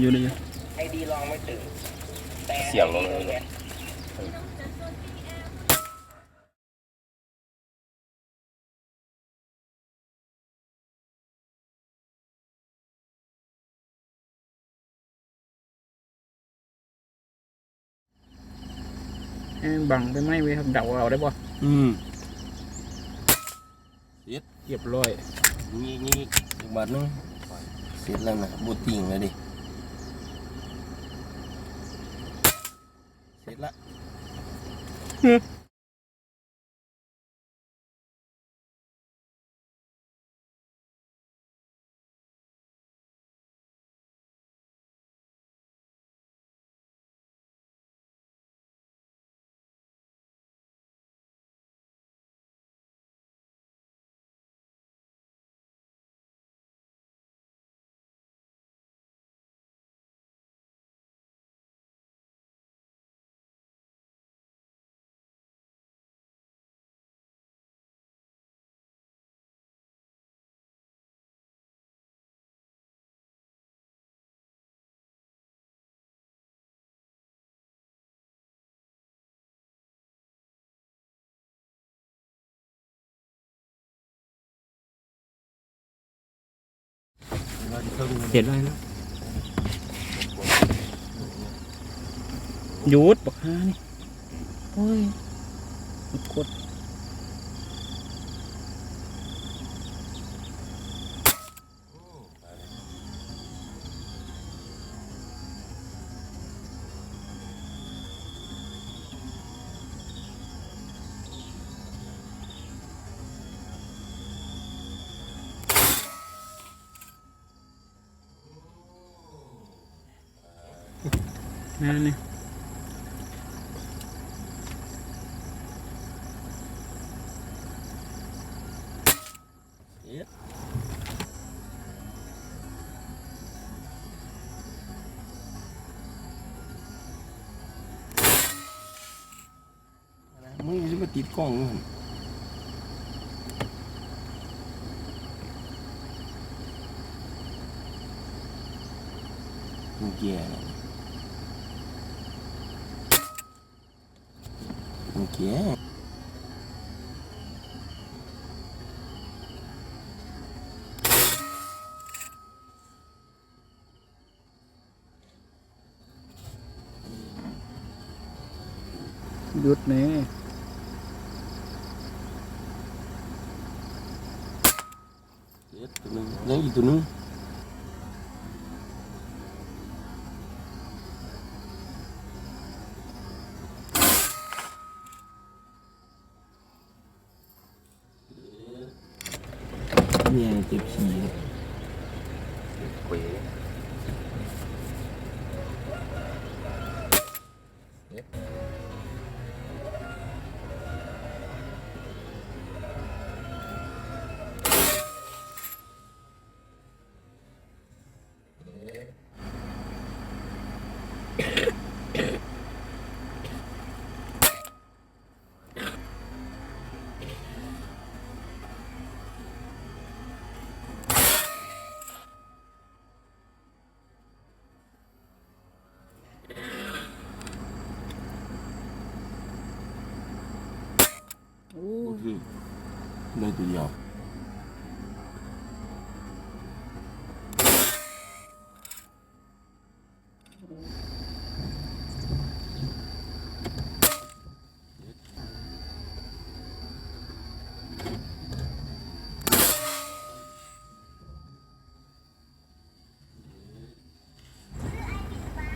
ຢູ່ນີ້ຢູ່ ສຽງລົງເລີຍ. ແຮງບັງໄປໄໝ້ເວີຍ ເດົາເອົາໄດ້ບໍ່? ອືມ ເສັດ ຮຽບຮ້ອຍ. ຍິງອີກ ຍິງອີກ ອີກບາດໜຶ່ງ. ເສັດແລ້ວນະ ບໍ່ຕິງແລ້ວເດ້. ເສັດລະ. ເຮັດໄວ້ເນາະ. ຢຸດບັກຫ່ານີ້ ໂອ້ຍ ກົດ. ນັ້ນນີ້ ເຮັດ ມຶງຊິມາຕິດກ້ອງຢູ່ຫັ້ນ ມຶງແກ່ແລ້ວ ມຶງແກ່. ຢຸດແນ່ ເຮັດໂຕໜຶ່ງ ຍັງອີກໂຕໜຶ່ງ. ເມຍເຈັບຂີ້ ເຈັບເກວ. ໂອ້ ບໍ່ຖືກ ໄດ້ຕົວດຽວ.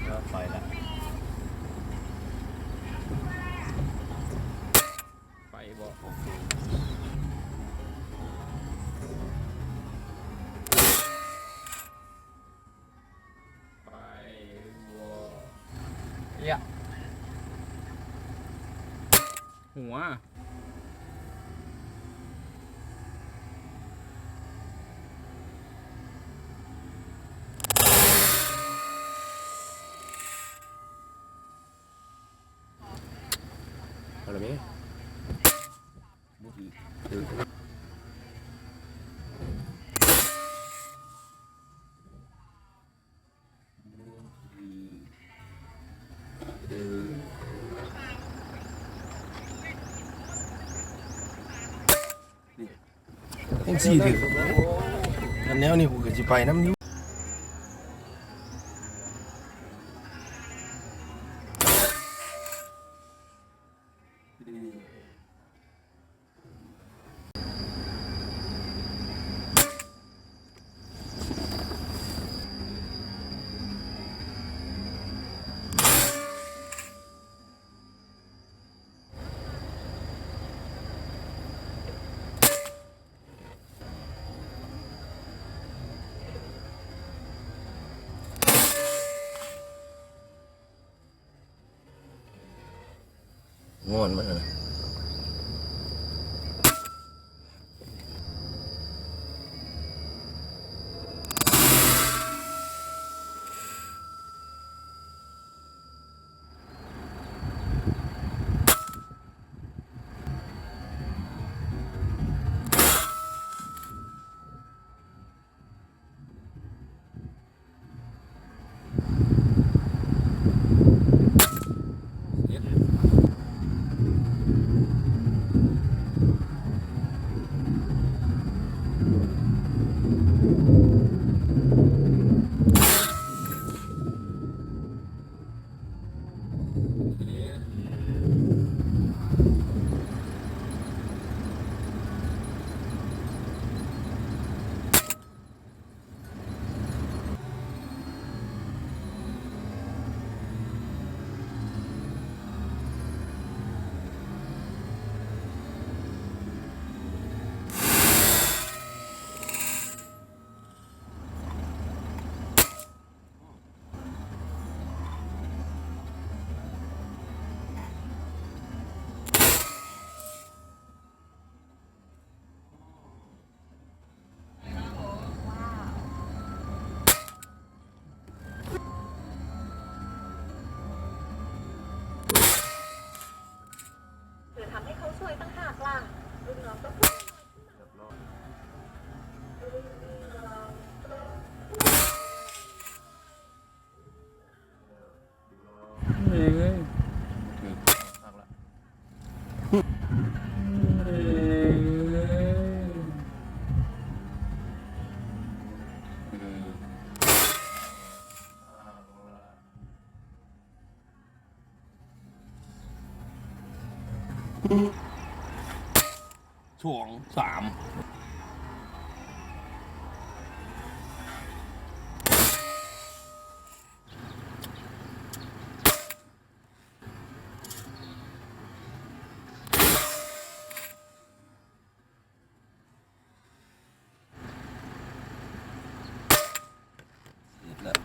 ເອີ ໄປລະ ໄປບໍ່? ໂອເຄ ໄປບໍ່? ເອີຍ ຫົວ. ເອົາລະແມ່ ບໍ່ຖືກ. ເອີ. ຈັ່ງຊີ້ເດີ ຄັນແນວນີ້ ກູກໍຊິໄປນຳຢູ່. ງ່ອນມັນຫັ້ນນະ. เธอทำให้เขาซวยต่างหากล่ะ รุ่นน้องก็พูด ແມ່ງເອີຍ ຖືກຄັກລະ ແມ່ງເອີຍ ສອງ ສາມ ເສດແລ້ວ.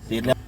ເສດແລ້ວ